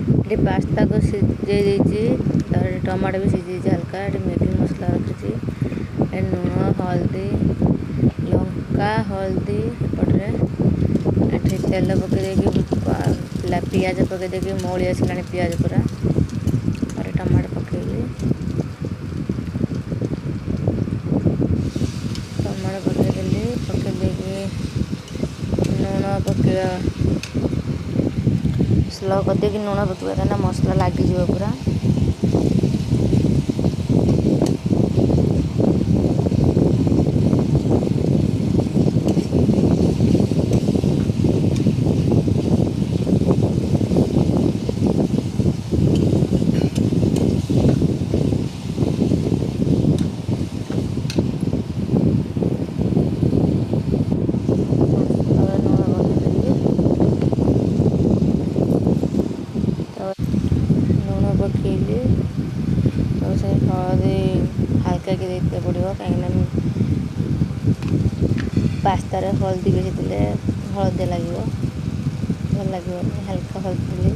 ଏଠି ପାସ୍ତାକୁ ସିଝେଇ ଦେଇଛି, ତାପରେ ଟମାଟୋ ବି ସିଝେଇଛି ହାଲକା। ଏଠି ମ୍ୟାଗି ମସଲା ରଖିଛି, ଏ ଲୁଣ, ହଳଦୀ, ଲଙ୍କା, ହଳଦୀ। ଏପଟରେ ଏଠି ତେଲ ପକେଇ ଦେଇକି ପିଆଜ ପକେଇ ଦେଇକି ମଉଳି ଆସିଲାଣି ପିଆଜ ପୁରା। ତାପରେ ଟମାଟୋ ପକେଇବି। ଟମାଟୋ ପକେଇଦେଲି। ପକେଇ ଦେଇକି ଲୁଣ ପକେଇବା, ସ୍ଲୋ କରିଦେଇକି ଲୁଣ ପକେଇବା, କାହିଁକିନା ମସଲା ଲାଗିଯିବ ପୁରା। ତାପରେ ଲୁଣ ପକେଇଦେଲି, ଲୁଣ ପକେଇଲି। ତାପରେ ସେ ହଳଦୀ ହାଲକାକି ଦେଇତେ ପଡ଼ିବ, କାହିଁକିନା ପାସ୍ତାରେ ହଳଦୀ ବେଶୀ ଦେଲେ ହଳଦିଆ ଲାଗିବ, ଭଲ ଲାଗିବନି। ହାଲକା ହଳଦୀ ଦେଲି।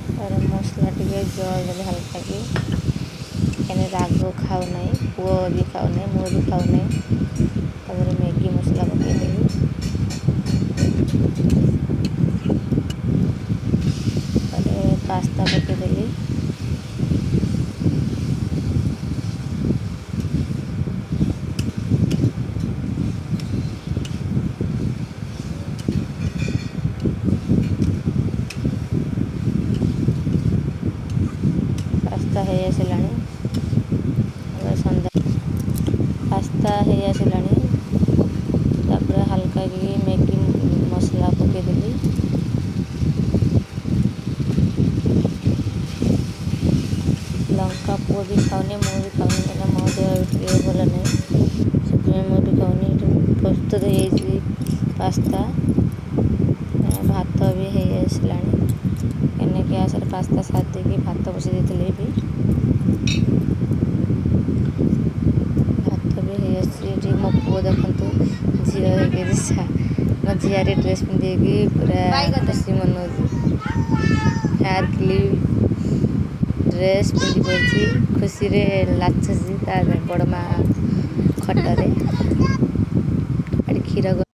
ତାପରେ ମସଲା ଟିକେ ଜଳ ଦେଲି ହାଲକାକି, କାହିଁକିନା ରାଗ ଖାଉନାହିଁ, ପୁଅ ବି ଖାଉନାହିଁ, ମୁଁ ବି ଖାଉନାହିଁ। ତାପରେ ମ୍ୟାଗି ମସଲା ପକେଇଦେଲି। ତାପରେ ପାସ୍ତା ପକେଇଦେଲି। ପାସ୍ତା ହେଇ ଆସିଲାଣି। ସନ୍ଧ୍ୟା ପାସ୍ତା ହେଇ ଆସିଲାଣି। ତାପରେ ହାଲକା କି ମ୍ୟାଗି ମସଲା ପକେଇଦେଲି। ଲଙ୍କା ପୁଅ ବି ଖାଉନି, ମୁଁ ବି ଖାଉନି, କାହିଁକିନା ମୋ ଦେହ ବି ଟିକେ ଭଲ ନାହିଁ, ସେଥିପାଇଁ ମୁଁ ବି ଖାଉନି। ଏଠି ପ୍ରସ୍ତୁତ ହେଇଯାଇଛି ପାସ୍ତା, ଭାତ ବି ହେଇ ଆସିଲାଣି, କାହିଁକିନା ଗ୍ୟାସରେ ପାସ୍ତା ସାରି ଦେଇକି ଭାତ ବସେଇ ଦେଇଥିଲି ବି। ଭାତ ବି ହେଇ ଆସିଛି। ଏଠି ମୋ ପୁଅ ଦେଖନ୍ତୁ, ଝିଅ ହେଇକି ମୋ ଝିଆରୀ ଡ୍ରେସ୍ ପିନ୍ଧେଇକି ପୁରା ଖୁସି ମନଉଛି। ହେୟାର କ୍ଲିପ୍, ଡ୍ରେସ୍ ପିନ୍ଧି ପଡ଼ିଛି, ଖୁସିରେ ନାଚୁଛି ତା ବଡ଼ ମା ଖଟରେ। ଏଠି କ୍ଷୀର